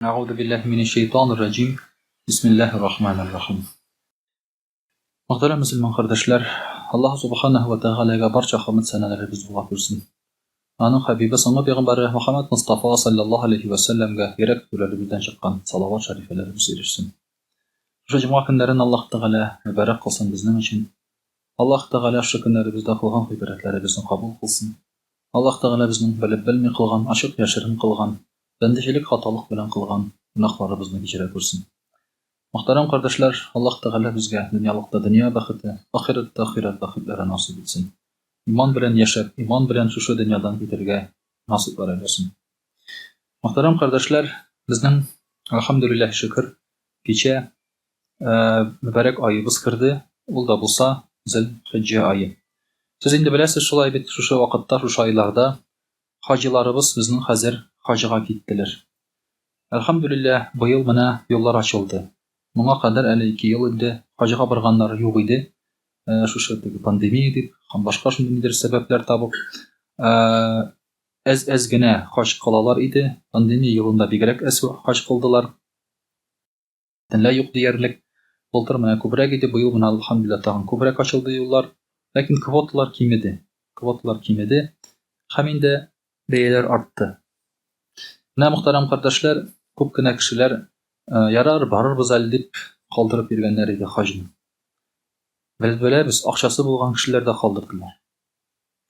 Әгъузу биллаһи минәш шәйтанир раҗим. Бисмиллаһир рахманир рахим. Мөхтәрәм мөселман кардәшләр, Аллаһ субханаһу ва тәгаләгә барча хәмд сәнәләребез була күрсен. Аның хәбибе соңгы пәйгамбәре Мөхәммәд Мостафа саллаллаһу алейһи ва сәлләмгә йөрәк түрләребездән чыккан салават шәрифәләребез ирешсен. Шушы җомга көннәрен Аллаһ Тәгалә мөбарәк кылсын безнең өчен. Аллаһ Тәгалә шушы көннәребездә кылган гыйбадәтләребезне кабул кылсын. Аллаһ Тәгалә безнең белеп белми кылган, ачык яшерен кылган, бәндәчелек хаталык белән кылган гөнаһларыбызны кичерә күрсен. Мөхтәрәм кардәшләр, Аллаһ Тәгалә безгә дөньялыкта дөнья бәхете, ахирәттә ахирәт бәхетләре насыйп итсен. Иман белән яшәп, иман белән шушы дөньядан китәргә насыйплар әйләсен. Мөхтәрәм кардәшләр, безнең, әлхәмдүлилләһ шөкер, кичә мөбарәк аебыз керде, ул да булса Зөлхиҗҗә ае. Сез инде беләсез, шулай бит, шушы вакытта, шушы айларда хаҗиларыбыз безнең хәзер хаҗга киттеләр. Әлхәмдүлилләһ, быел менә юллар ачылды. Моңа кадәр әле 2 ел инде хаҗга барганнар юк иде. Шушы теге пандемия дип һәм башка шундый нидер сәбәпләр табып, әз-әз генә хаҗ кылалар иде. Пандемия елында бигрәк әз хаҗ кылдылар. Бөтенләй юк диярлек. Былтыр менә күбрәк иде, быел менә әлхәмдүлилләһ тагын күбрәк ачылды юллар. Ләкин квоталар кимеде. Квоталар кимеде һәм инде бәяләр артты. Менә, мөхтәрәм кардәшләр, күп кенә кешеләр ярар, барырбыз әле дип калдырып йөргәннәр иде хаҗны. Без беләбез, акчасы булган кешеләр дә калдырдылар.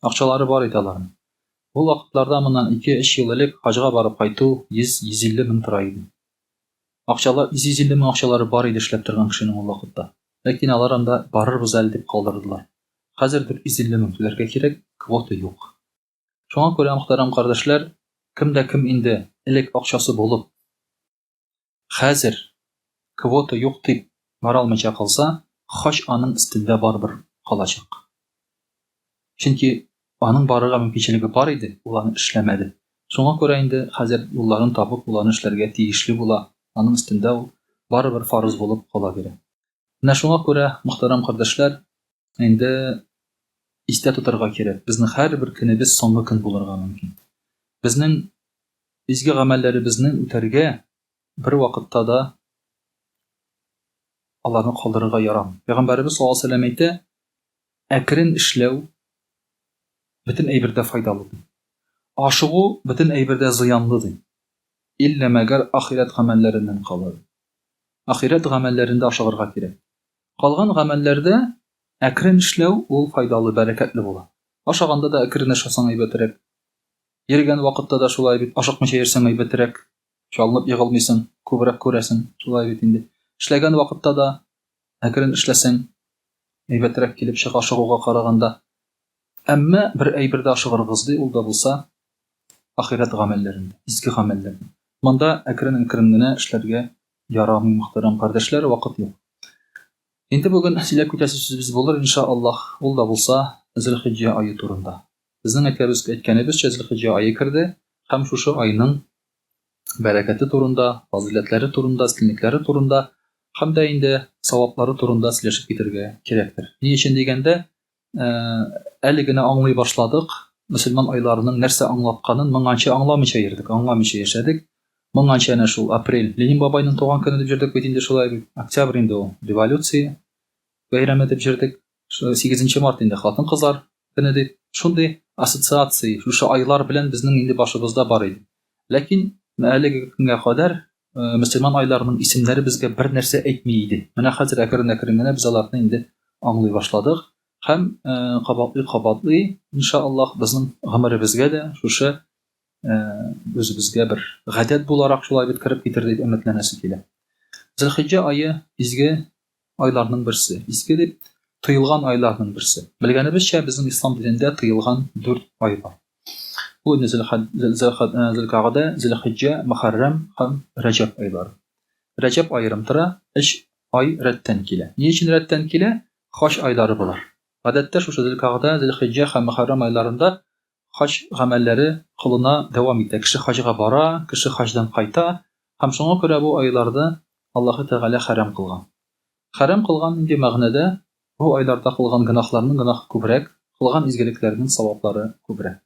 Акчалары бар иде аларның. Бу вакытларда моннан 2-3 ел элек хаҗга барып кайту 100-150 мең тора иде. Акчалар, 150 мең акчалары бар иде эшләп торган кешенең ул вакытта. Ләкин алар анда барырбыз әле дип калдырдылар. Хәзер 450 мең түләргә кирәк, квота юк. Шуңа күрә, мөхтәрәм кардәшләр, кем дә кем инде элек акчасы булып, хәзер квота юк дип бара алмыйча калса, хаҗ аның өстендә барыбер калачак. Чөнки аның барырга мөмкинчелеге бар иде, ул аны эшләмәде. Шуңа күрә инде хәзер юлларын табып, ул аны эшләргә тиешле була, аның өстендә ул барыбер фарыз булып кала бирә. Менә шуңа күрә, мөхтәрәм кардәшләр, инде истә тотарга кирәк, безнең һәрбер көнебез соңгы көн булырга мөмкин. Безнең изге гамәлләребезне үтәргә бервакытта да аларны калдырырга ярамый. Пәйгамбәребез саллаллаһу алейһи ва сәлләм әйтә, Әкрен эшләү бөтен әйбердә файдалы, ди. Ашыгу бөтен әйбердә зыянлы, ди. Иллә мәгәр ахирәт гамәлләреннән кала, ди. Ахирәт гамәлләрендә ашыгырга кирәк. Калган гамәлләрдә әкрен эшләү ул файдалы, бәрәкәтле була. Ашаганда да әкрен ашасаң әйбәтрәк. Йөргән вакытта да шулай бит, ашыкмыйча йөрсәң әйбәтрәк. Чалынып егылмыйсың, күбрәк күрәсең, шулай бит инде. Эшләгән вакытта да әкрен эшләсәң, әйбәтрәк килеп чыга ашыгуга караганда. Әмма бер әйбердә ашыгыргыз ди, ул да булса ахирәт гамәлләрендә, изге гамәлләрдә. Монда әкрен-әкрен генә эшләргә ярамый, мөхтәрәм кардәшләр, вакыт юк. Инде бүген сөйләп китәсе сүзебез булыр, инша Аллаһ, ул да булса Зөлхиҗҗә ае турында. Безнең әйтәбез, әйткәнебезчә, Зөлхиҗҗә ае керде һәм шушы айның бәрәкәте турында, фазыйләтләре турында, өстенлекләре турында һәм дә инде саваплары турында сөйләшеп китәргә кирәктер. Ни өчен дигәндә, әле генә аңлый башладык, мөселман айларының нәрсә аңлатканын моңанчы аңламыйча йөрдек, аңламыйча яшәдек. Моңанчы әнә шул апрель Ленин бабайның туган көне дип йөрдек бит инде шулай бит. Октябрь инде ул революция бәйрәме дип йөрдек. 8 март инде хатын-кызлар көне дип, шундый ассоциация, шушы айлар белән безнең инде башыбызда бар иде. Ләкин әлеге көнгә кадәр мөселман айларының исемнәре безгә бер нәрсә әйтми иде. Менә хәзер әкрен-әкрен генә без аларны инде аңлый башладык һәм кабатлый-кабатлый, иншаллаһ, безнең гомеребезгә дә шушы үзебезгә бер гадәт буларак шулай бит кереп китер дип өметләнәсе килә. Зөлхиҗҗә ае изге айларның берсе. Изге дип тыелган айларның берсе. Белгәнебезчә, безнең ислам динендә тыелган дүрт ай бар. Бу инде Зөлкагъдә, Зөлхиҗҗә, Мөхәррәм һәм Рәҗәб айлары. Рәҗәб аерым тора, өч ай рәттән килә. Ни өчен рәттән килә? Хаҗ айлары болар. Гадәттә шушы Зөлкагъдә, Зөлхиҗҗә һәм Мөхәррәм айларында хаҗ гамәлләре кылына дәвам итә. Кеше хаҗга бара, кеше хаҗдан кайта һәм шуңа күрә бу айларда Аллаһы Тәгалә хәрам кылган. Хәрам кылган нинди мәгънәдә? Бу айларда кылган гөнаһларның гөнаһы күбрәк, кылган изгелекләрнең саваплары күбрәк.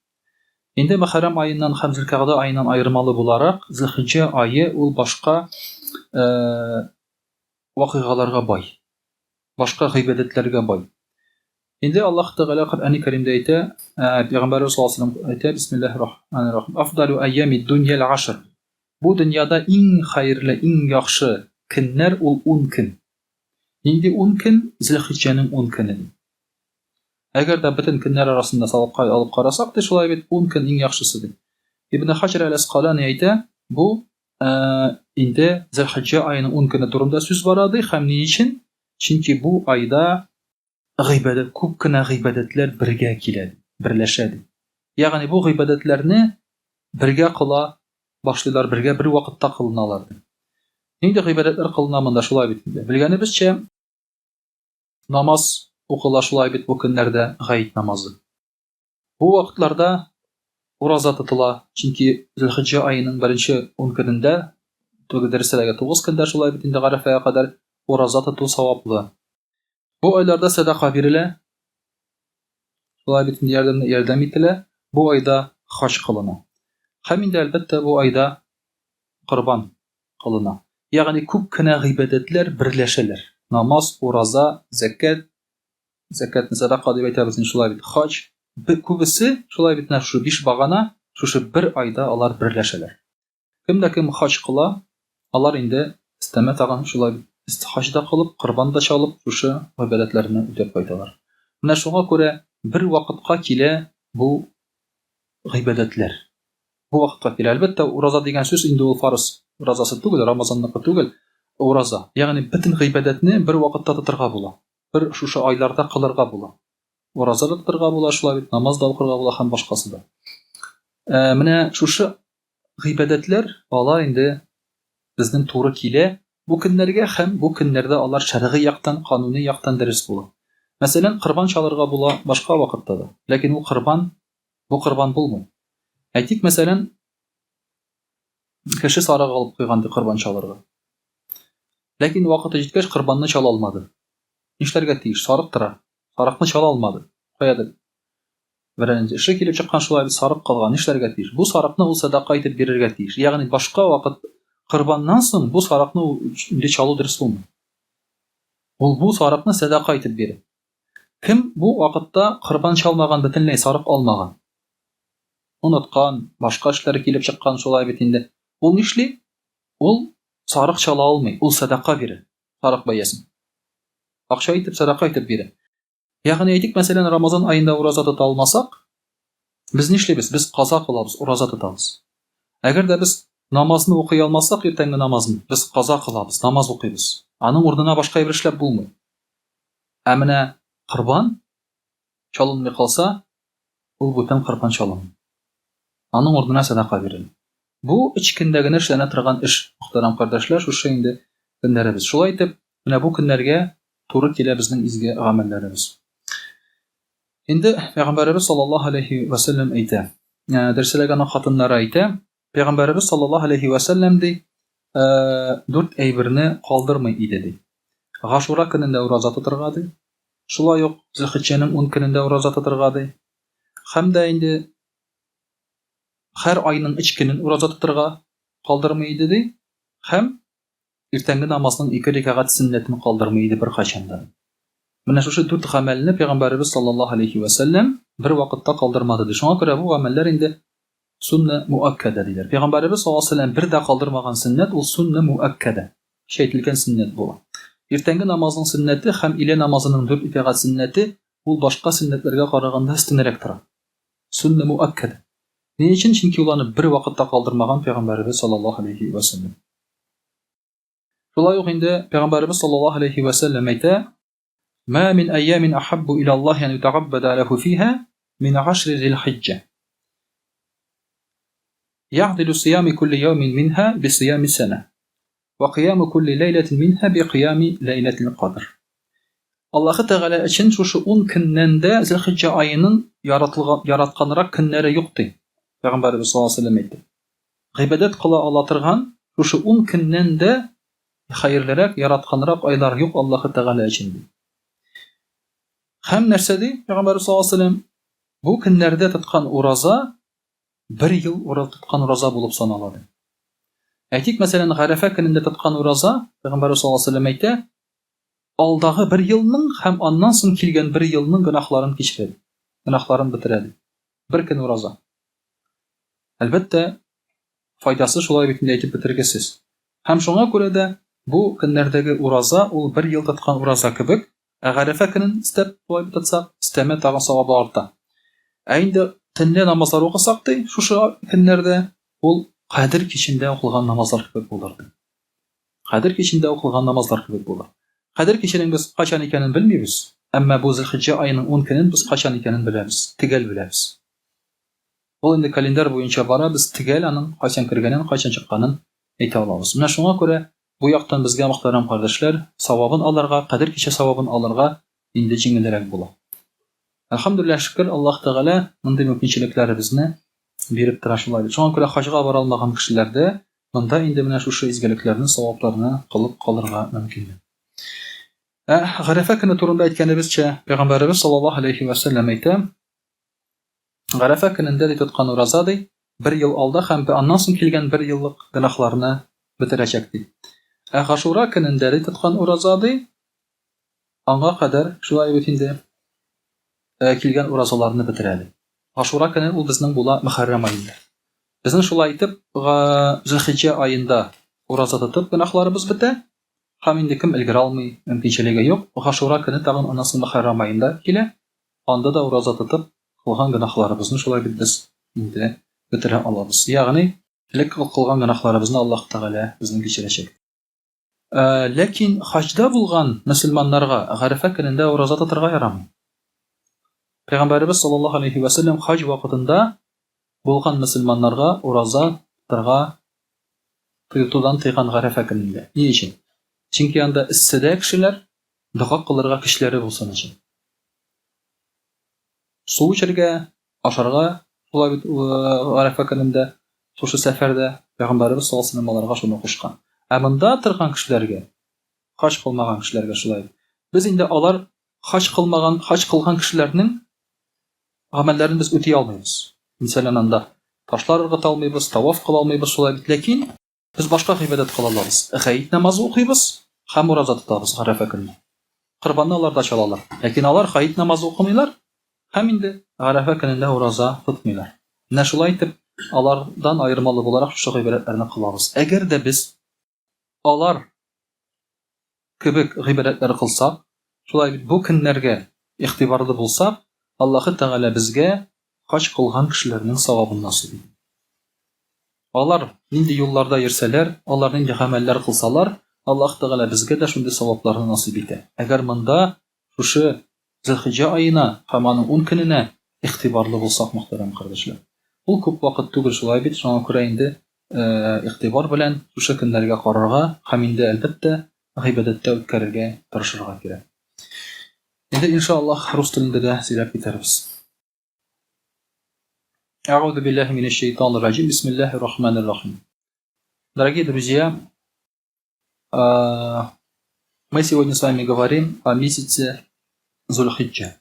Инде Мөхәррәм аеннан һәм Зөлкәгъдә аеннан аермалы буларак, Зөлхиҗҗә ае ул башка вакыйгаларга бай. Башка гыйбадәтләргә бай. Инде Аллаһ Тәгалә Коръәни Кәримдә әйтә, Пәйгамбәрбез саллаллаһу алейһи ва сәлләм әйтә, Бисмиллаһир рахманир рахим. Афдалу айями дунья ашр. Бу дөньяда иң хәерле, иң яхшы көннәр ул 10 көн. Нинди 10 көн? Зөлхиҗҗәнең 10 көне. Әгәр дә бөтен көннәр арасында салып алып карасак, ди, шулай бит, 10 көн иң яхшысы ди. Ибн Хаҗар әл-Әскалани әйтә, бу инде Зөлхиҗҗә аеның 10 көне турында сүз бара ди, һәм ни өчен? Чөнки бу айда гыйбадәт, күп кенә гыйбадәтләр бергә килә, берләшә ди. Ягъни бу гыйбадәтләрне бергә кыла башлыйлар, бергә бер вакытта кылыналар ди. Нинди гыйбадәтләр кылына монда шулай бит инде. Белгәнебезчә, намаз укыла шулай бит бу көннәрдә гает намазы. Бу вакытларда ураза тотыла, чөнки Зөлхиҗҗә аеның беренче ун көнендә, түгел дөресрәге тугыз көндә шулай бит инде Гарәфәгә кадәр ураза тоту саваплы. Бу айларда сәдака бирелә, шулай бит инде ярдәм, ярдәм ителә, бу айда хаҗ кылына. Һәм инде әлбәттә бу айда корбан кылына. Ягъни күп кенә гыйбадәтләр берләшәләр. Намаз, ураза, зәкят, Зәкятне сәдака дип әйтәбез инде шулай бит. Хаҗ, күбесе шулай бит менә шушы биш багана, шушы бер айда алар берләшәләр. Кем дә кем хаҗ кыла, алар инде өстәмә тагын шулай бит хаҗ да кылып, корбан да чалып, шушы гыйбадәтләрне үтәп кайталар. Менә шуңа күрә бер вакытка килә бу гыйбадәтләр. Бу вакытка килә. Әлбәттә, ураза дигән сүз инде ул фарыз уразасы түгел, Рамазанныкы түгел, ураза. Ягъни бөтен гыйбадәтне бер вакытта тотырга була. Бер шушы айларда кылырга була. Ураза да тотырга була, шулай бит, намаз да укырга була һәм башкасы да. Ә, менә шушы гыйбадәтләр алар инде безнең туры килә бу көннәргә һәм бу көннәрдә алар шәргый яктан, кануни яктан дөрес була. Мәсәлән, корбан чалырга була башка вакытта да. Ләкин ул корбан бу корбан булмый. Әйтик, мәсәлән, кеше сарык алып куйган ди корбан чалырга. Ләкин вакыты җиткәч корбанны чала алмады. Нишләргә тиеш? Сарык тора. Сарыкны чала алмады. Каядыр беренче эше килеп чыккан шулай бит сарык калган. Нишләргә тиеш? Бу сарыкны ул сәдака итеп бирергә тиеш. Ягъни башка вакыт корбаннан соң бу сарыкны инде чалу дөрес булмый. Ул бу сарыкны сәдака итеп бирә. Кем бу вакытта корбан чалмаган, бөтенләй сарык алмаган? Оныткан, башка эшләре килеп чыккан шулай бит инде. Ул нишли? Ул сарык чала алмый, ул сәдака бирә, сарык бәясен. Акча итеп, сәдака итеп бирә. Ягъни әйтик, мәсәлән, Рамазан аенда ураза тота алмасак, без нишлибез? Без каза кылабыз, ураза тотабыз. Әгәр дә без намазны укый алмасак, иртәнге намазны, без каза кылабыз, намаз укыйбыз. Аның урынына башка әйбер эшләп булмый. Ә менә корбан чалынмый калса, ул бүтән корбан чалынмый. Аның урынына сәдака бирелә. Бу өч көндә генә эшләнә торган эш, мөхтәрәм кардәшләр, шушы инде көннәребез. Шулай итеп, менә бу көннәргә туры килә безнең изге гамәлләребез. Инде Пәйгамбәребез саллаллаһу алейхи ва сәлләм әйтә. Дөресрәге аның хатыннары әйтә. Пәйгамбәребез саллаллаһу алейхи ва сәлләм ди, дүрт әйберне калдырмый иде ди. Гашура көнендә ураза тотырга ди. Шулай ук Зөлхиҗҗәнең 10 көнендә ураза тотырга ди. Һәм дә инде һәр айның өч көнен ураза тотырга калдырмый иде ди. Һәм иртәнге намазның ике рәкәгать сөннәтен калдырмый иде беркайчан да. Менә шушы дүрт гамәлне пәйгамбәребез саллаллаһу алейхи ва сәлләм бер вакытта калдырмады ди. Шуңа күрә бу гамәлләр инде сунна муаккада диләр. Пәйгамбәребез саллаллаһу алейхи ва сәлләм бер дә калдырмаган сөннәт ул сунна муаккада. Көчәйтелгән сөннәт була. Иртәнге намазның сөннәте һәм илә намазының дүрт рәкәгать сөннәте ул башка сөннәтләргә караганда өстенрәк тора. Сөннә муаккада. Ни өчен? Чөнки ул аны бер вакытта калдырмаган пәйгамбәребез саллаллаһу алейхи ва сәлләм. Шулай ук инде пәйгамбәребез саллаллаһу алейхи ва сәлләм әйтә: "Ма мин айямин ахаббу иля Аллаһи ан ютагаббада лаху фиха мин ашри зилхиҗҗә." Ягъдилу сиями кулли яумин минха би сиями сана. Ва кыяму кулли ләйләтин минһа би кыями ләйләтил кадр. Аллаһы Тәгалә өчен шушы ун көннән дә Зөлхиҗҗә аеның яратылган, яратканрак көннәре юк, ди. Пәйгамбәребез саллаллаһу алейһи ва сәлләм әйтте. Гыйбадәт кыла ала торган шушы ун көннән дә хәерлерәк, яратканрак айлар юк Аллаһы Тәгалә өчен, ди. Һәм нәрсә ди Пәйгамбәребез саллаллаһу алейһи ва сәлләм? Бу көннәрдә тоткан ураза бер ел ураза тоткан ураза булып санала ди. Әйтик, мәсәлән, Гарәфә көнендә тоткан ураза, Пәйгамбәрбез саллаллаһу алейһи ва сәлләм әйтә, алдагы бер елның һәм аннан соң килгән бер елның гөнаһларын кичерә ди. Гөнаһларын бетерә ди. Бер көн ураза. Әлбәттә, файдасы шулай бит инде әйтеп бетергесез. Һәм шуңа күрә дә бу көннәрдәге ураза ул бер ел тоткан ураза кебек, ә Гарәфә көнен өстәп шулай тотсак, өстәмә тагын савабы арта. Ә инде төнлә намазлар укысак ди, шушы көннәрдә ул Кадер кичендә укылган намазлар кебек булыр ди. Кадер кичендә укылган намазлар кебек булыр. Кадер киченең без кайчан икәнен белмибез, әмма бу Зөлхиҗҗә аеның ун көнен без кайчан икәнен беләбез, төгәл беләбез. Ул инде календарь буенча бара, без төгәл аның кайчан кергәнен, кайчан чыкканын әйтә алабыз. Менә шуңа күрә бу яктан безгә, мөхтәрәм кардәшләр, савабын алырга, Кадер киче савабын алырга инде җиңелрәк була. Әлхәмдүлилләһ, шөкер, Аллаһ Тәгалә мондый мөмкинчелекләребезне биреп тора шулай бит. Шуңа күрә хаҗга бара алмаган кешеләр дә монда инде менә шушы изгелекләрне, савапларны кылып калырга мөмкиннәр. Ә Гарәфә көне турында әйткәнебезчә, Пәйгамбәребез саллаллаһу алейһи вә сәлләм әйтә, Гарәфә көнендә ди тоткан ураза ди, бер ел алда һәм аннан соң килгән бер еллык гөнаһларны бетерәчәк ди. Ә Гашура көнендә ди тоткан ураза ди, аңа кадәр шулай бит инде килгән уразаларны бетерә ди. Гашура көне ул безнең була Мөхәррәм аенда. Безнең шулай итеп Зөлхиҗҗә аенда ураза тотып гөнаһларыбыз бетә. Һәм инде кем өлгерә алмый, мөмкинчелеге юк, Гашура көне тагын аннан соң Мөхәррәм аенда килә. Анда да ураза тотып, кылган гөнаһларыбызны шулай бит без инде бетерә алабыз. Ягъни, элек кылган гөнаһларыбызны Аллаһ Тәгалә безнең кичерәчәк. Ләкин хаҗда булган мөселманнарга Гарәфә көнендә ураза тотырга ярамый. Пәйгамбәребез саллаллаһу алейһи вә сәлләм хаҗ вакытында булган мөселманнарга ураза тотырга тыютудан тыйган Гарәфә көнендә. Ни өчен? Чөнки анда эсседә кешеләр дога кылырга көчләре булсын өчен. Су эчәргә, ашарга, шулай бит Гарәфә көнендә, шушы сәфәрдә Пәйгамбәребез саллаллаһу алейһи ва сәлләм аларга шуны кушкан. Ә монда торган кешеләргә, хаҗ кылмаган кешеләргә шулай. Без инде алар хаҗ кылмаган, хаҗ кылган кешеләрнең гамәлләрен без үти алмыйбыз. Мәсәлән, анда ташлар ыргыта алмыйбыз, таваф кыла алмыйбыз, шулай бит. Ләкин Без башка гыйбадәт кыла алабыз. Гает намазы укыйбыз һәм ураза тотабыз Гарәфә көнне. Корбанны алар да чалалар. Ләкин алар гает намазы укымыйлар һәм инде Гарәфә көнендә ураза тотмыйлар. Менә шулай итеп, алардан аермалы буларак шушы гыйбадәтләрне кылабыз. Әгәр дә без алар кебек гыйбадәтләр кылсак, шулай бит бу көннәргә игътибарлы булсак, Аллаһы Тәгалә безгә хаҗ кылган кешеләрнең савабын насыйп итә. Алар нинди юлларда йөрсәләр, алар нинди гамәлләр кылсалар, Аллаһ Тәгалә безгә дә шундый савапларны насыйп итә. Әгәр монда шушы Зөлхиҗҗә аена һәм аның ун көненә игътибарлы булсак, мөхтәрәм кардәшләр. Ул күп вакыт түгел шулай бит, шуңа күрә инде игътибар белән шушы көннәргә карарга һәм инде, әлбәттә, гыйбадәттә үткәрергә тырышырга кирәк. Инде, иншаллаһ, рус телендә дә сөйләп китәрбез. Әгъузу биллаһи минәш шәйтанир раҗим. Бисмиллаһир рахманир рахим. Дорогие друзья, мы сегодня с вами говорим о месяце Зульхиджа.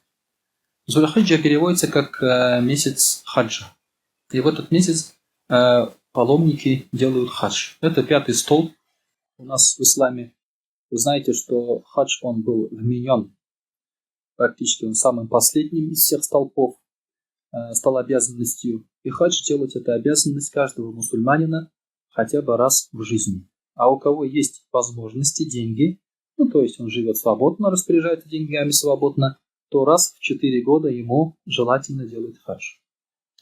Зульхиджа переводится как э, месяц хаджа. И в этот месяц э, паломники делают хадж. Это пятый столб у нас в исламе. Вы знаете, что хадж, он был вменен практически он самым последним из всех столпов, э, стал обязанностью. И хадж делать это обязанность каждого мусульманина хотя бы раз в жизни. А у кого есть возможности, деньги, ну то есть он живет свободно, распоряжается деньгами свободно, то раз в 4 года ему желательно делать хадж.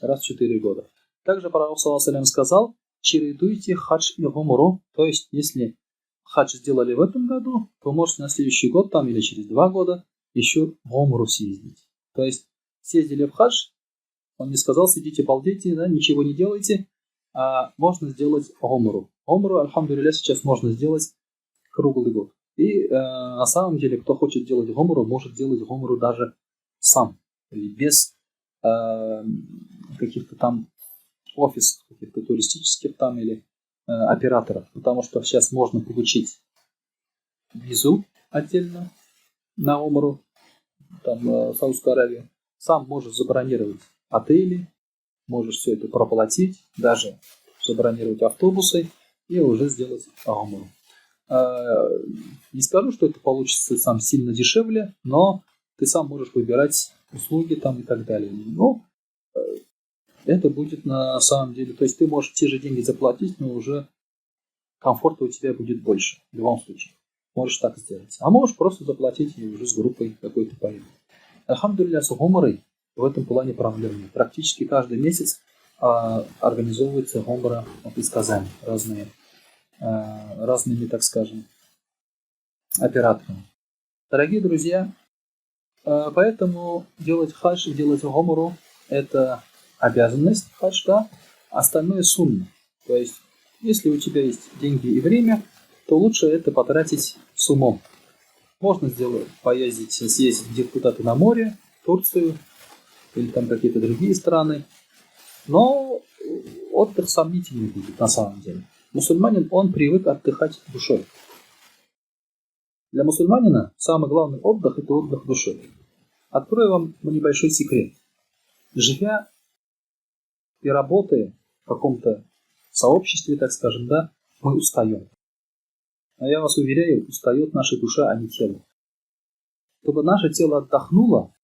Раз в 4 года. Также пророк, саллаллаху сказал, чередуйте хадж и гумру, то есть если хадж сделали в этом году, то можете на следующий год там или через 2 года еще в умру съездить. То есть съездили в хадж, он не сказал, сидите, балдейте, да, ничего не делайте, а можно сделать омру. Омру, альхамдулилля, сейчас можно сделать круглый год. И на самом деле, кто хочет делать гомру, может делать гомру даже сам, без каких-то там офисов, каких-то туристических там или операторов, потому что сейчас можно получить визу отдельно на Омру, там, в Саудовскую Аравию, сам можешь забронировать отели. Можешь все это проплатить, даже забронировать автобусы и уже сделать гумру. Не скажу, что это получится сам сильно дешевле, но ты сам можешь выбирать услуги там и так далее. Но это будет на самом деле... То есть ты можешь те же деньги заплатить, но уже комфорта у тебя будет больше в любом случае. Можешь так сделать. А можешь просто заплатить и уже с группой какой-то поехать. Альхамдулилля, с гумрой в этом плане проблем нет. Практически каждый месяц организовывается гумра из Казани разными, так скажем, операторами. Дорогие друзья, поэтому делать хадж и делать гумру – это обязанность хадж, да, остальное сунна. То есть, если у тебя есть деньги и время, то лучше это потратить с умом. Можно сделать, поездить, съездить где-то куда-то на море, в Турцию или там какие-то другие страны. Но отдых сомнительный будет на самом деле. Мусульманин, он привык отдыхать душой. Для мусульманина самый главный отдых – это отдых душой. Открою вам небольшой секрет. Живя и работая в каком-то сообществе, так скажем, да, мы устаем. Но я вас уверяю, устает наша душа, а не тело. Чтобы наше тело отдохнуло,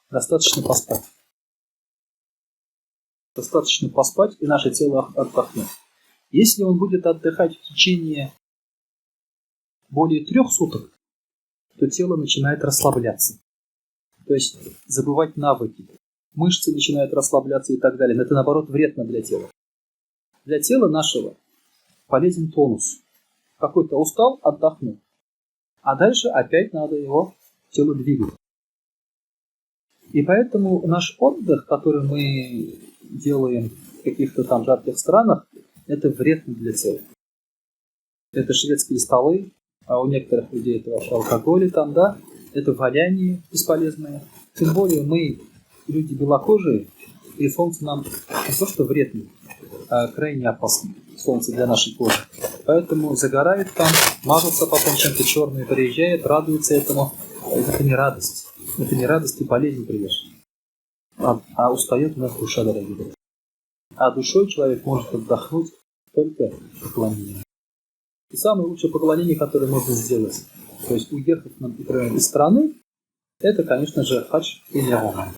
достаточно поспать. Достаточно поспать, и наше тело отдохнет. Если он будет отдыхать в течение более 3 суток, то тело начинает расслабляться. То есть забывать навыки. Мышцы начинают расслабляться и так далее. Но это, наоборот, вредно для тела. Для тела нашего полезен тонус. Какой-то устал, отдохнул. А дальше опять надо его тело двигать. И поэтому наш отдых, который мы делаем в каких-то там жарких странах, это вредно для тела. Это шведские столы, а у некоторых людей это вообще алкоголь там, да, это валяние бесполезное. Тем более мы, люди белокожие, и солнце нам не то что вредно, а крайне опасно. Солнце для нашей кожи. Поэтому загорают там, мажутся потом чем-то черным, приезжают, радуются этому. Это не радость. Это не радость и болезнь приведешь. А устает у нас душа, дорогие друзья. А душой человек может отдохнуть только поклонением. И самое лучшее поклонение, которое можно сделать, то есть уехав, например, из страны, это, конечно же, хадж или умра.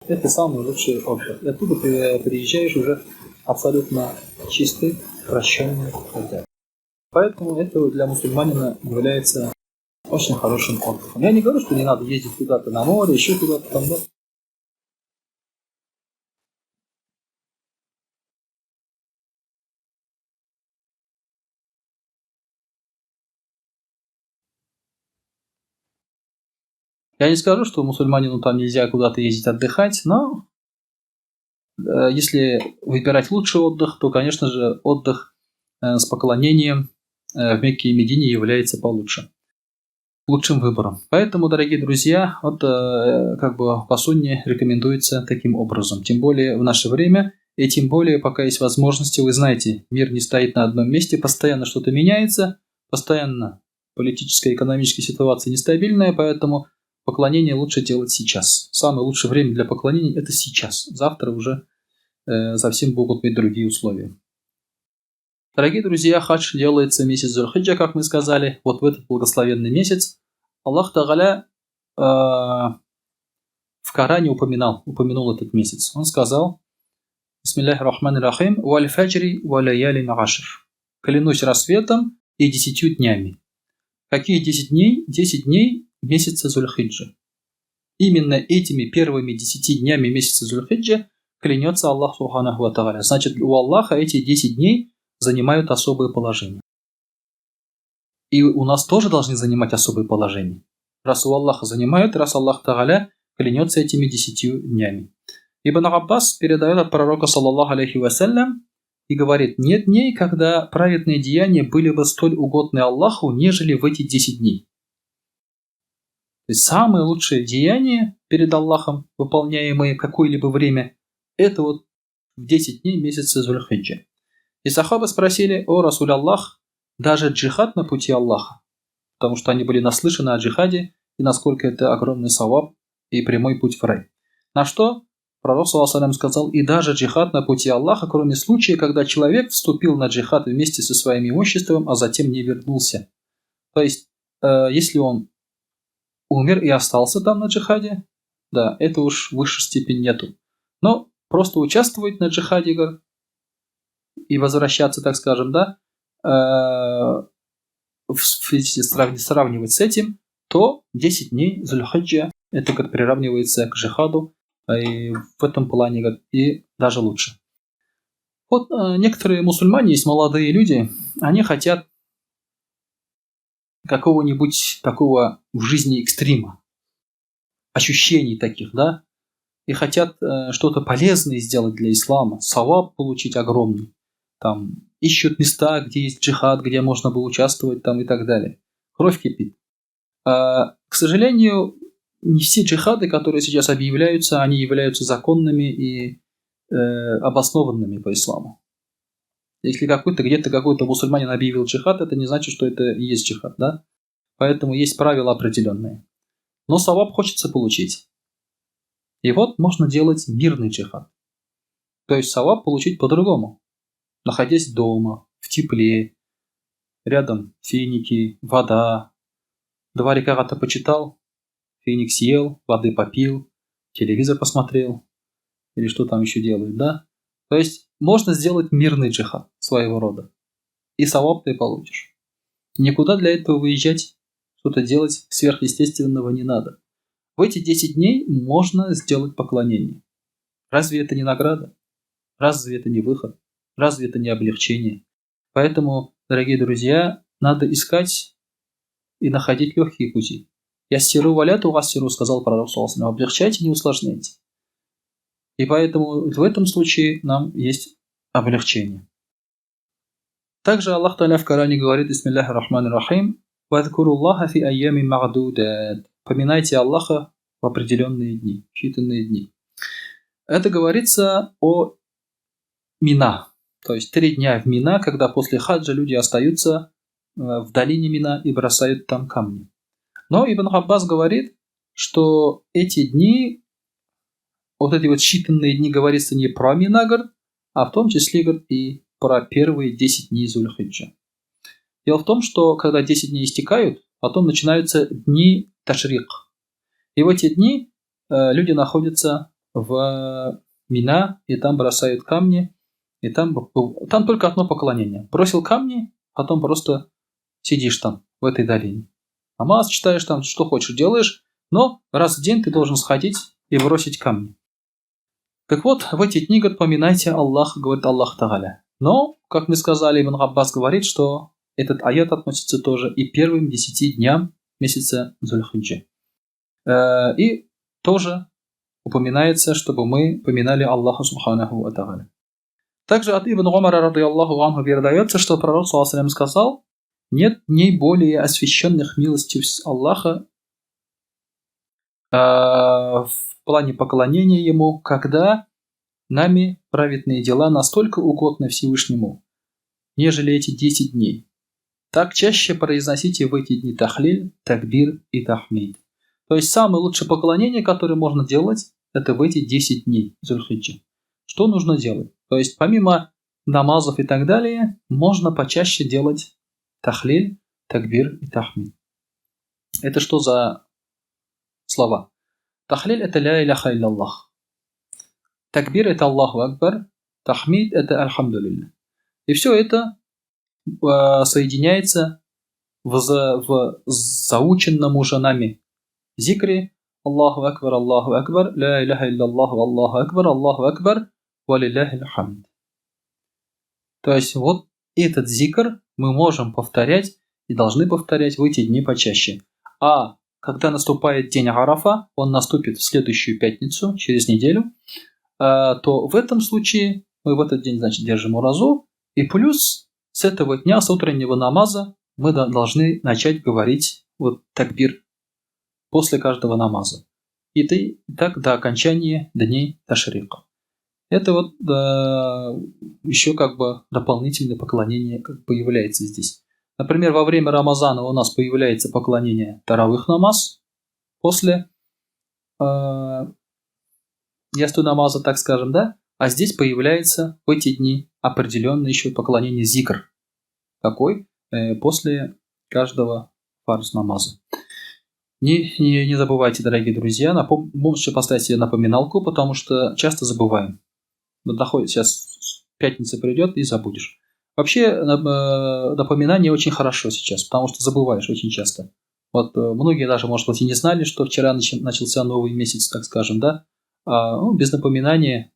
Это самый лучший отдых. И оттуда приезжаешь уже абсолютно чистый, прощенный и так далее. Поэтому это для мусульманина является очень хорошим отдыхом. Я не говорю, что не надо ездить куда-то на море, еще куда-то там, да. Я не скажу, что мусульманину там нельзя куда-то ездить отдыхать, но если выбирать лучший отдых, то, конечно же, отдых с поклонением в Мекке и Медине является получше, лучшим выбором. Поэтому, дорогие друзья, вот, как бы по сунне рекомендуется таким образом. Тем более в наше время, и тем более пока есть возможности, вы знаете, мир не стоит на одном месте, постоянно что-то меняется, постоянно политическая и экономическая ситуация нестабильная, поэтому поклонение лучше делать сейчас. Самое лучшее время для поклонения – это сейчас. Завтра уже совсем могут быть другие условия. Дорогие друзья, хадж делается в месяц Зуль-Хиджа, как мы сказали, вот в этот благословенный месяц. Аллах Тааля в Коране упомянул этот месяц. Он сказал: Бисмиллахи рахмани рахим, валь фаджри ва лаялин ашр. Клянусь рассветом и 10 днями. Какие 10 дней? 10 дней месяца Зуль-Хиджа. Именно этими первыми 10 днями месяца Зуль-Хиджа клянется Аллах Субханаху ва Тааля. Значит, у Аллаха эти 10 дней занимают особое положение. И у нас тоже должны занимать особое положение. Раз у Аллаха занимают, раз Аллах Тааля клянется этими 10 днями. Ибн Аббас передает от пророка, саллаллаху алейхи вассалям, и говорит: нет дней, когда праведные деяния были бы столь угодны Аллаху, нежели в эти 10 дней. То есть самые лучшие деяния перед Аллахом, выполняемые какое-либо время, это вот в 10 дней месяца Зуль-Хиджа. И сахабы спросили: о Расуль Аллах, даже джихад на пути Аллаха? Потому что они были наслышаны о джихаде и насколько это огромный саваб и прямой путь в рай. На что Пророк, саллаллаху сказал, и даже джихад на пути Аллаха, кроме случая, когда человек вступил на джихад вместе со своим имуществом, а затем не вернулся. То есть, если он умер и остался там на джихаде, да, это уж высшей степень нету. Но просто участвовать на джихаде и возвращаться, так скажем, да, если сравнивать с этим, то 10 дней Зуль-Хиджа, это как приравнивается к джихаду, и в этом плане и даже лучше. Вот некоторые мусульмане, есть молодые люди, они хотят какого-нибудь такого в жизни экстрима, ощущений таких, да, и хотят что-то полезное сделать для ислама, саваб получить огромный, там, ищут места, где есть джихад, где можно было участвовать там и так далее. Кровь кипит. К сожалению, не все джихады, которые сейчас объявляются, они являются законными и обоснованными по исламу. Если какой-то, где-то какой-то мусульманин объявил джихад, это не значит, что это и есть джихад, да? Поэтому есть правила определенные. Но саваб хочется получить. И вот можно делать мирный джихад. То есть саваб получить по-другому. Находясь дома, в тепле, рядом финики, вода. 2 раката почитал, финик съел, воды попил, телевизор посмотрел, или что там еще делают, да? То есть можно сделать мирный джихад своего рода. И саваб ты получишь. Никуда для этого выезжать, что-то делать сверхъестественного не надо. В эти 10 дней можно сделать поклонение. Разве это не награда? Разве это не выход? Разве это не облегчение? Поэтому, дорогие друзья, надо искать и находить легкие пути. Яссиру ва ля тугассиру, сказал пророк, саллаллаху алейхи ва саллям. Облегчайте, не усложняйте. И поэтому в этом случае нам есть облегчение. Также Аллах Тааля в Коране говорит: Бисмиллахи рахмани рахим, «Вадкуруллаха фи айями магдудат». Поминайте Аллаха в определенные дни, считанные дни. Это говорится о Мина. То есть 3 дня в Мина, когда после хаджа люди остаются в долине Мина и бросают там камни. Но Ибн Аббас говорит, что эти дни, вот эти вот считанные дни, говорится не про Мина, говорит, а в том числе, говорит, и про первые 10 дней Зуль-Хиджа. Дело в том, что когда 10 дней истекают, потом начинаются дни Ташрик. И в эти дни люди находятся в Мина, и там бросают камни, и там только одно поклонение. Бросил камни, потом просто сидишь там, в этой долине. Намаз читаешь там, что хочешь делаешь, но раз в день ты должен сходить и бросить камни. Так вот, в эти дни, говорит, поминайте Аллаха, говорит Аллах Тааля. Но, как мы сказали, Ибн Аббас говорит, что этот аят относится тоже и первым 10 дням месяца Зуль-Хиджа. И тоже упоминается, чтобы мы поминали Аллаха Субханаху ва Тааля. Также от Ибн Умара, радыяллаху анху, передается, что пророк, саллаллаху алейхи ва саллям, сказал: нет дней более освященных милостью Аллаха в плане поклонения Ему, когда нами праведные дела настолько угодны Всевышнему, нежели эти 10 дней. Так чаще произносите в эти дни тахлиль, такбир и тахмид. То есть самое лучшее поклонение, которое можно делать, это в эти 10 дней Зуль-Хиджа. Что нужно делать? То есть помимо намазов и так далее, можно почаще делать тахлиль, такбир и тахмид. Это что за слова? Тахлиль – это ля иляха илляллах. Такбир – это Аллаху Акбар. Тахмид – это Альхамдулилля. И все это соединяется в заученном уже нами зикре Аллаху Акбар, Аллаху Акбар, ля иляха илляллах, Аллаху Акбар, Аллаху Акбар, валилляхи хамд. То есть вот этот зикр мы можем повторять и должны повторять в эти дни почаще. А когда наступает день Арафа, он наступит в следующую пятницу, через неделю, то в этом случае мы в этот день, значит, держим уразу, и плюс с этого дня, с утреннего намаза, мы должны начать говорить вот такбир после каждого намаза. И ты так до окончания дней Ташрика. Это вот еще как бы дополнительное поклонение как появляется здесь. Например, во время Рамазана у нас появляется поклонение таравих намаз после ясту намаза, так скажем, да, а здесь появляется в эти дни определенное еще поклонение зикр. Такой после каждого фарз намаза. Не забывайте, дорогие друзья, можете поставить себе напоминалку, потому что часто забываем. Доходит, сейчас пятница придет и забудешь. Вообще напоминание очень хорошо сейчас, потому что забываешь очень часто. Вот многие даже, может быть, и не знали, что вчера начался новый месяц, так скажем, да? Ну, без напоминания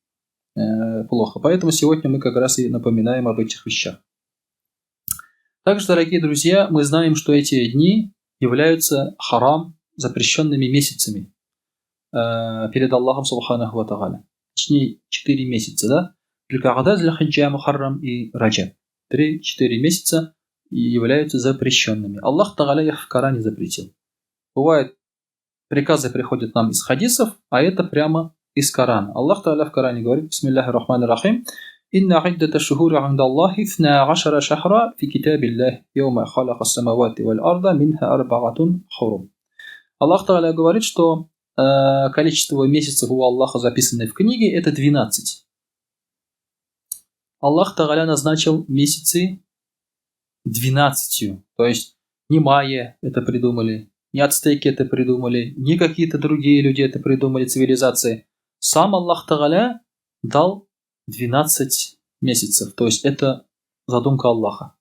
плохо. Поэтому сегодня мы как раз и напоминаем об этих вещах. Также, дорогие друзья, мы знаем, что эти дни являются харам, запрещенными месяцами перед Аллахом سبحانه وتعالى. Точнее, 4 месяца, да? Зулькаада, Зульхиджа, Мухаррам и Раджаб. 3-4 месяца являются запрещенными. Аллах تعالى их в Коране запретил. Бывает, приказы приходят нам из хадисов, а это прямо из Корана. Аллах تعالى в Коране говорит: بسم الله الرحمن الرحيم, إن عدة الشهور عند الله 12 شهرا في كتاب الله يوم خلق السماوات والأرض منها أربعة حرم. Аллах تعالى говорит, что количество месяцев у Аллаха, записанное в книге, это 12. Аллах تعالى назначил месяцы 12. То есть не майя это придумали, не ацтеки это придумали, не какие-то другие люди это придумали, цивилизации. Сам Аллах تعالى дал 12 месяцев. То есть это задумка Аллаха.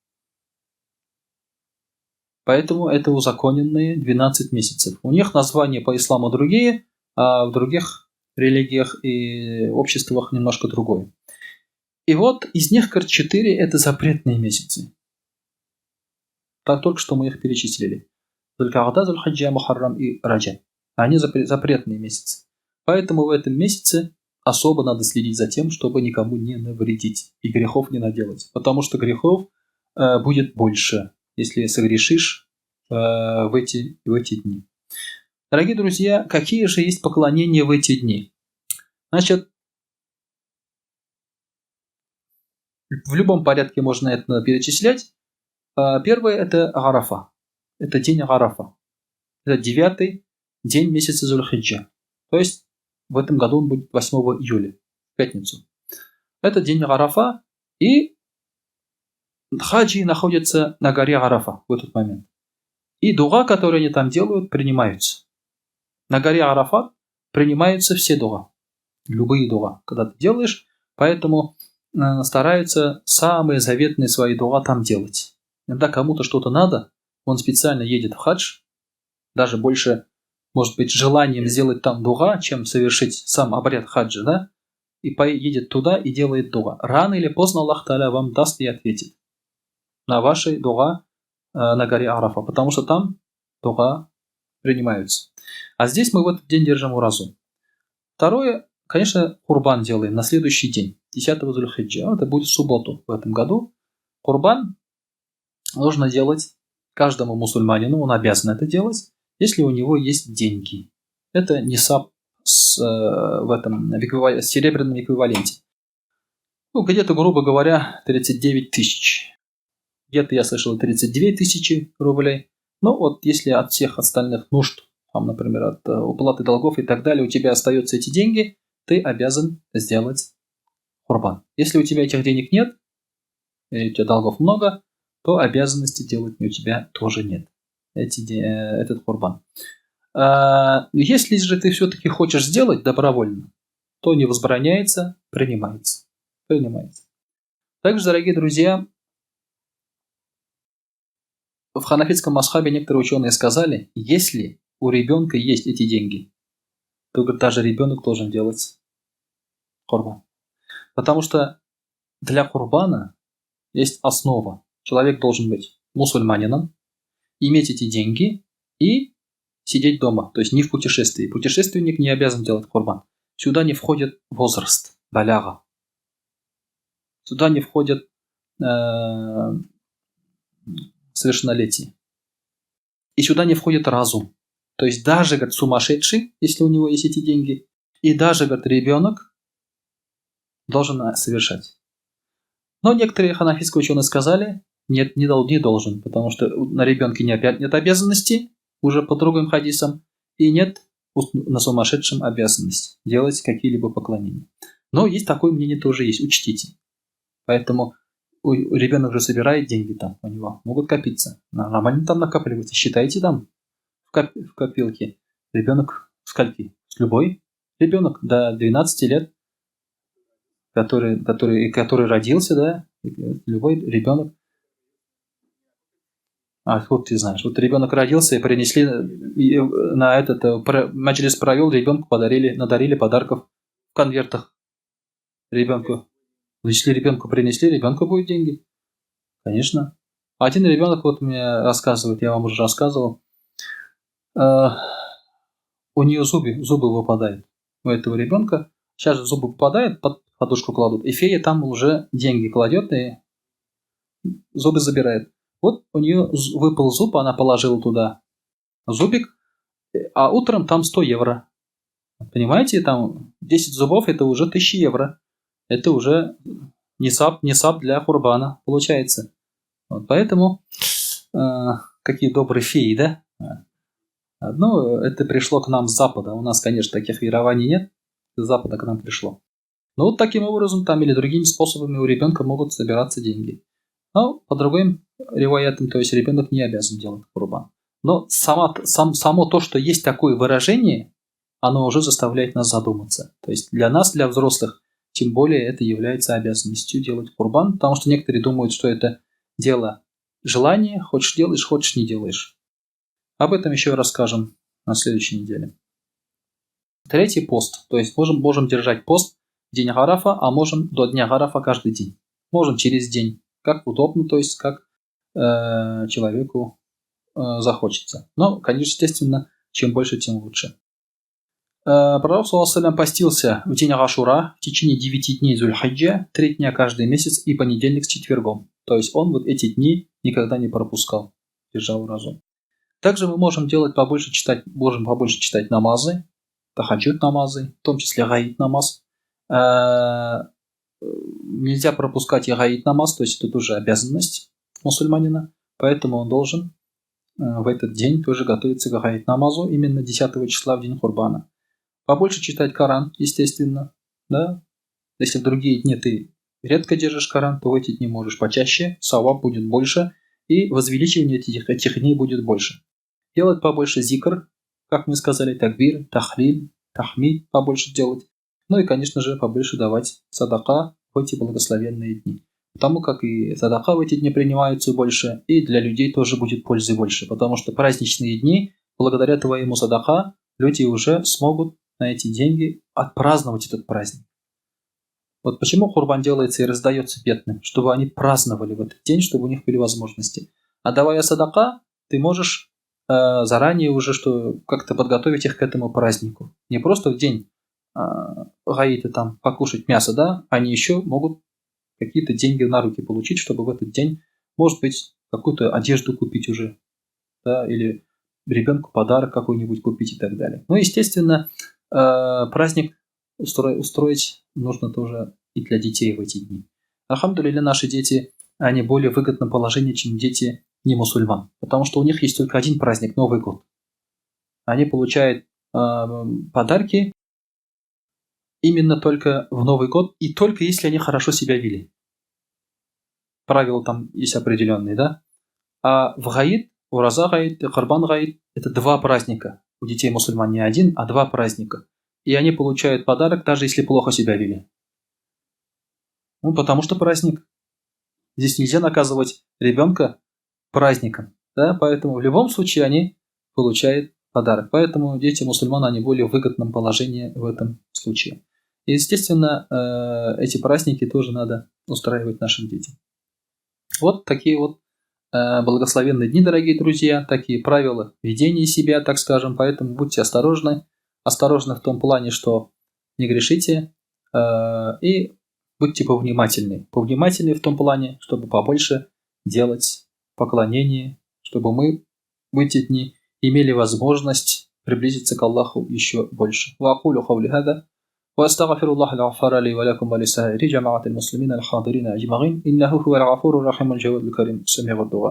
Поэтому это узаконенные 12 месяцев. У них названия по исламу другие, а в других религиях и обществах немножко другое. И вот из них, говорит, 4 это запретные месяцы. Так только что мы их перечислили. Зулькаада, Зульхиджа, Мухаррам и Раджаб. Они запретные месяцы. Поэтому в этом месяце особо надо следить за тем, чтобы никому не навредить и грехов не наделать. Потому что грехов будет больше, если согрешишь в эти дни. Дорогие друзья, какие же есть поклонения в эти дни? Значит, в любом порядке можно это перечислять. Первое – это Арафа. Это день Арафа. Это 9-й день месяца Зульхиджа. То есть в этом году он будет 8 июля, в пятницу. Это день Арафа, и хаджи находятся на горе Арафа в этот момент. И дуа, которые они там делают, принимаются. На горе Арафат принимаются все дуа. Любые дуа, когда ты делаешь. Поэтому стараются самые заветные свои дуа там делать. Иногда кому-то что-то надо, он специально едет в хадж, даже больше, может быть, желанием сделать там дуа, чем совершить сам обряд хаджа, да? И поедет туда и делает дуа. Рано или поздно Аллах تعالى вам даст и ответит на ваши дуа на горе Арафа, потому что там дуа принимаются. А здесь мы в этот день держим уразу. Второе, конечно, курбан делаем на следующий день, 10 Зульхиджа. Это будет в субботу в этом году. Курбан нужно делать каждому мусульманину, он обязан это делать, если у него есть деньги. Это нисаб в этом в серебряном эквиваленте. Ну, где-то, грубо говоря, 39 тысяч. Где-то я слышал 32 тысячи рублей. Но вот если от всех остальных нужд, там, например, от уплаты долгов и так далее, у тебя остаются эти деньги, ты обязан сделать курбан. Если у тебя этих денег нет, или у тебя долгов много, то обязанности делать у тебя тоже нет. Этот курбан. Если же ты все-таки хочешь сделать добровольно, то не возбраняется, принимается. Принимается. Также, дорогие друзья, в ханафитском мазхабе некоторые ученые сказали, если у ребенка есть эти деньги, то, говорит, даже ребенок должен делать курбан. Потому что для курбана есть основа. Человек должен быть мусульманином, иметь эти деньги и сидеть дома, то есть не в путешествии. Путешественник не обязан делать курбан. Сюда не входит возраст, баляга. Сюда не входит совершеннолетие. И сюда не входит разум. То есть даже, говорит, сумасшедший, если у него есть эти деньги, и даже, говорит, ребенок должен совершать. Но некоторые ханафитские ученые сказали, нет, не должен, потому что на ребенке нет обязанности, уже по другим хадисам, и нет на сумасшедшем обязанность делать какие-либо поклонения. Но есть такое мнение тоже есть, учтите. Поэтому ребенок же собирает деньги там, у него могут копиться. Нормально там накапливается. Считайте там в копилке. Ребенок скольки? Любой ребенок до 12 лет, который родился, да, любой ребенок. А, вот ты знаешь, вот ребенок родился и принесли на этот, маджлис провел, ребенку подарили, надарили подарков в конвертах ребенку. Если ребенку принесли, ребенку будут деньги. Конечно. Один ребенок вот мне рассказывает, я вам уже рассказывал, у нее зубы выпадают. У этого ребенка. Сейчас же зубы выпадают, под подушку кладут. И фея там уже деньги кладет и зубы забирает. Вот у нее выпал зуб, она положила туда зубик, а утром там 100 евро. Понимаете, там 10 зубов это уже 1000 евро. Это уже нисаб для курбана получается. Вот, поэтому какие добрые феи, да? Ну, это пришло к нам с Запада. У нас, конечно, таких верований нет. С Запада к нам пришло. Но вот таким образом там или другими способами у ребенка могут собираться деньги. Но по другим риваятам, то есть ребенок не обязан делать курбан. Но само то, что есть такое выражение, оно уже заставляет нас задуматься. То есть для нас, для взрослых, тем более это является обязанностью делать курбан, потому что некоторые думают, что это дело желания, хочешь делаешь, хочешь не делаешь. Об этом еще расскажем на следующей неделе. Третий пост. То есть можем держать пост в день Арафа, а можем до дня Арафа каждый день. Можем через день, как удобно, то есть как человеку захочется. Но, конечно, естественно, чем больше, тем лучше. Пророк, саллаллаху алейхи ва саллям, постился в день Ашура в течение 9 дней Зуль-Хаджа, 3 дня каждый месяц и понедельник с четвергом. То есть он вот эти дни никогда не пропускал, держал разум. Также мы можем делать побольше читать, можем побольше читать намазы, тахаджуд намазы, в том числе гаид намаз. Нельзя пропускать и гаид намаз, то есть это тоже обязанность мусульманина, поэтому он должен в этот день тоже готовиться к гаид намазу, именно 10 числа в день Курбана. Побольше читать Коран, естественно, да. Если в другие дни ты редко держишь Коран, то в эти дни можешь почаще, саваб будет больше, и возвеличивание этих дней будет больше. Делать побольше зикр, как мы сказали, такбир, тахлиль, тахмид побольше делать. Ну и, конечно же, побольше давать садака в эти благословенные дни. Потому как и садака в эти дни принимаются больше, и для людей тоже будет пользы больше. Потому что праздничные дни, благодаря твоему садака, люди уже смогут на эти деньги отпраздновать этот праздник. Вот почему курбан делается и раздается бедным, чтобы они праздновали в этот день, чтобы у них были возможности. А давая садака, ты можешь заранее уже что как-то подготовить их к этому празднику. Не просто в день гаита там покушать мясо, да, они еще могут какие-то деньги на руки получить, чтобы в этот день, может быть, какую-то одежду купить уже, да, или ребенку подарок какой-нибудь купить и так далее. Ну, естественно, праздник устроить нужно тоже и для детей в эти дни. Альхамдулилля, наши дети, они более в выгодном положении, чем дети не мусульман, потому что у них есть только один праздник – Новый год. Они получают подарки именно только в Новый год и только если они хорошо себя вели. Правила там есть определенные, да? А в Гаид, Ураза Гаид и Курбан Гаид – это два праздника. У детей мусульман не один, а два праздника. И они получают подарок, даже если плохо себя вели. Ну, потому что праздник. Здесь нельзя наказывать ребенка праздником. Да? Поэтому в любом случае они получают подарок. Поэтому дети мусульман, они более в выгодном положении в этом случае. И, естественно, эти праздники тоже надо устраивать нашим детям. Вот такие вот благословенные дни, дорогие друзья, такие правила ведения себя, так скажем. Поэтому будьте осторожны. Осторожны в том плане, что не грешите, и будьте повнимательны. Повнимательны в том плане, чтобы побольше делать поклонение, чтобы мы в эти дни имели возможность приблизиться к Аллаху еще больше. Ва акулю каули хаза, ва астагфируллаха аль-гаффара ли ва лакум ва лисаири джамаатил муслимина аль-хадирина аджмаин, иннаху хуваль гафурур рахимул джавадул карим, сами'уд дуа.